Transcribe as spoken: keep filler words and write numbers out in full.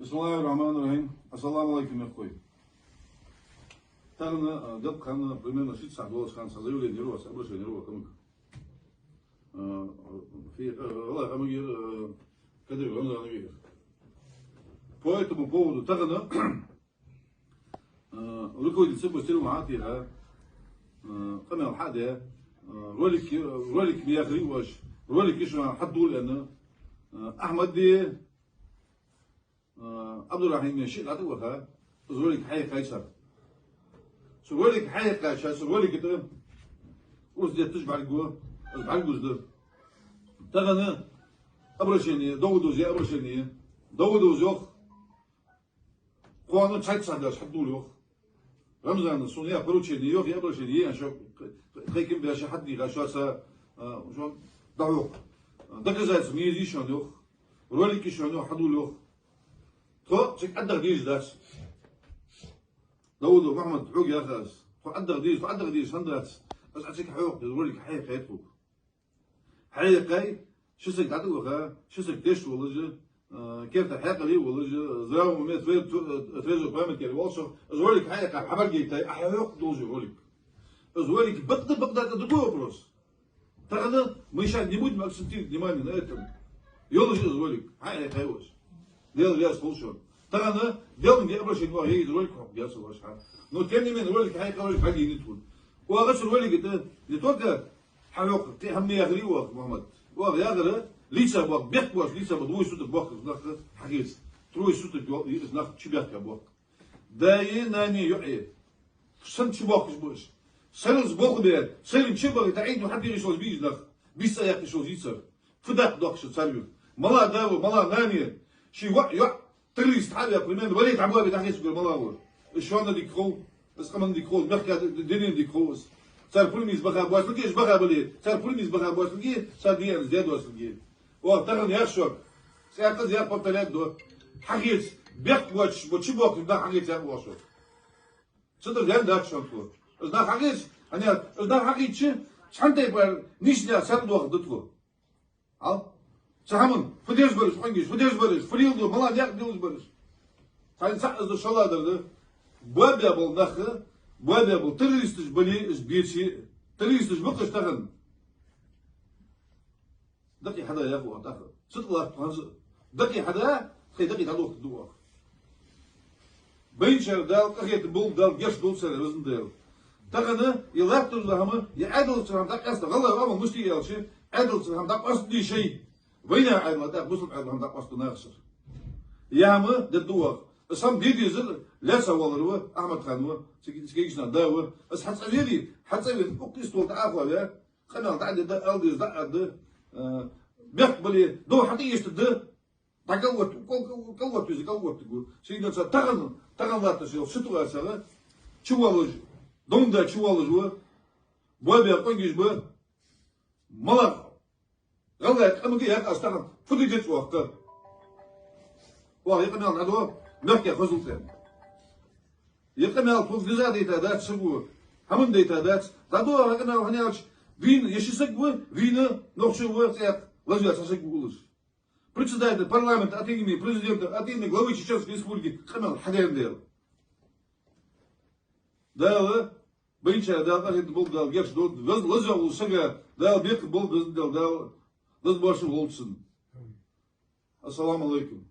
بسم الله الرحمن الرحيم. السلام عليكم, мехкахой. Тахан, а, делкъа хана, примерно шийтта сахьат долаш хана са заявлени йир вай, обращени йир вай къамага. А, фи, а, валлахӀи, къамага йир, а, Кадыров Рамзанага йир. По этому поводу тахан, а, руководитель цепочки хьатӀехьа, а, къамаьл хьадаь, а, ролик, ролик ма яхарий оаш, ролик шоана хьадоал аьнна, а, Ахьмади, а, Ӏабдурахьими шиъ дӀатӀаваха, из ролик хьахьекхай цар. Цу ролик хьахьекхача, цу ролика тӀа урс детташ бӀаргаго, из бӀаргагуш да. Тахан обращени, Давудовс яь обращени, Давудовс йоах, кхоана цхьайтта сахьат даьлча хьадоал йоах. Рамзана сона яь поручени йоах, е обращени, е шо тхайкам беш хьадийха, шоца, а, шо дӀахьокх. Доказательства ма езий шоана йоах. Ролик шоана йоах, хьадоал йоах. Тхо цига Ӏаддаха дезаш дац. Давудов Мухьмад, хьога яхар аз. Тхо Ӏаддаха дезаш, тхо Ӏаддаха дезаш хӀама дац. Аз Ӏа цига хьокх, ролик хьахьекхай тхога. Хьахьекхай, ши саг дӀатӀаваха, ши саг теш волаш, а, керта хьаькъале волаш, здравом уме, тверд-, тв-, трезвой памяти волаш, из ролик хьахьекхай, хьабӀаргагойтай, Ӏа хьокх долаш ролик. Из ролик бакъда, бакъда, это другой вопрос. Тахан мы щас не будем акцентировать внимание на этом. Йолаш я из ролик, хьахьекхай оаш. Даьла раьза хилва шоана. Тахан Даьлагара обращени йоах, е из ролик хьокх, яц оаш хьа. Но тем не менее ролик хьахьекхай, ролик хьадийнай тхона. Оаха цу ролика тӀа не только хьахьокх, кхы хӀама ма яхарий оаха, Мухьмад. Оаха яхар, лица боахк, бехк боацаш лица ба, двое суток боахк нах хьахеца. Трое суток йо-, из нах чубаьхка боахк. Даи нанеи йоӀеи. Санна чубоахкаш ба уж. Сарралца болх бе, сарралца чубахийта, Ӏийна хьабийгӀа йиш йолаш ба уж нах. Бийса яьккха йиш йолаш я цар. Фу даккха доахк шо царгара? Мала да ва, мала нана я? Ший воӀ, йоӀ террорист хьаваь, примерно, вале дӀабоабе дӀахецаргвар мала ва? Из шоана дика хов, из къаманна дика хов, мехка д-, д-, дунен дика хов из. Цар пурамийца баха боацилга, уж баха бале, цар пурамийца баха боацилга, цар дийна из де доацилга. Оаха тахан яхаш шуга, цӀаькха а яхаш повторять ду. Хьахеца, бехк боацаш бола чубоахкаш нах хьахеца яхаш шуга. Цу тӀара даьнна дац шоана тхо. Из нах хьахеца, хӀана аьлча, из нах хьахийцача, цхьан тайпара нийсача наьха сарралца доахаргда тхо. Хьал? Цу хӀаман, фу деш бар уж къонгаш, фу деш бар уж, фу леладу, мала никъ лелаш бар уж. Цхьан цхьа из да, шоллагӀдар да. Боабаь бола нах, боабаь бола террористаш бале, уж беце, террористаш ба-кх уж тахан. Дакъий хьада яхаш ва тӀаккха. Цу тӀа латт хӀанз а. Дакъий хьада, тхоай дакъий дӀадохийтаргда оаха. Байначар Дала къахетам болба, Дала гешт долда царех, Везан Дала. Тахан е латташ дола хӀама, е Ӏаьдалца хӀама дӀакъаьста, гӀалгӀай оамал мишта я аьлча, Ӏаьдалца хӀама дӀакъоастаде шоай. Вайнаьха Ӏаьдала тӀаккха бусалба Ӏаьдала хӀама дӀакъоастаду нахаца. Е хӀама дергда оаха. Из хӀама де дезар лаьца воаллар ва, Ахьмад-хан ва, цига, цига кагийча наьха да ва. Из хьацӀавера, хьацӀавена укх истола тӀа Ӏохоаваь, къамаьл дӀа а дергда, ала дезар дӀа а аргда, а, бехк бале, дов хьатӀаэшаргда, дӀакӀалвоат-, кӀал-, кӀал-, кӀалвоат веза, кӀалвоаттаргва. Сийдола цар тахан, тахан латташ йола ситуаци чувоалаш, дов да чувоалаш ва, боабаь къонгаш ба, мала гӀалгӀай къамага яхар аз тахан, фу де деза оаха? Оаха е къамаьл дӀадо, мехка хозал тӀа. Е къамаьл тхога низагӀа дайта дац, саго хӀаман дайта дац. ДӀадо оаха къамаьл, хӀана аьлча, вийна е ши саг ва, вийна нохчо ва, цӀаькха лазаваь цхьа саг ва уллаш. Председатель парламента от имени президента, от имени главы Чеченской Республики къамаьл хьадаьнна да. Дала, байначар Дала къахетам болба, Дала гешт долда, лаз-, лазаваь волча сага Дала бекхам болба, Везан Дала, Дала лазабоаршал волда цунна. Ассаламу Ӏалайкум.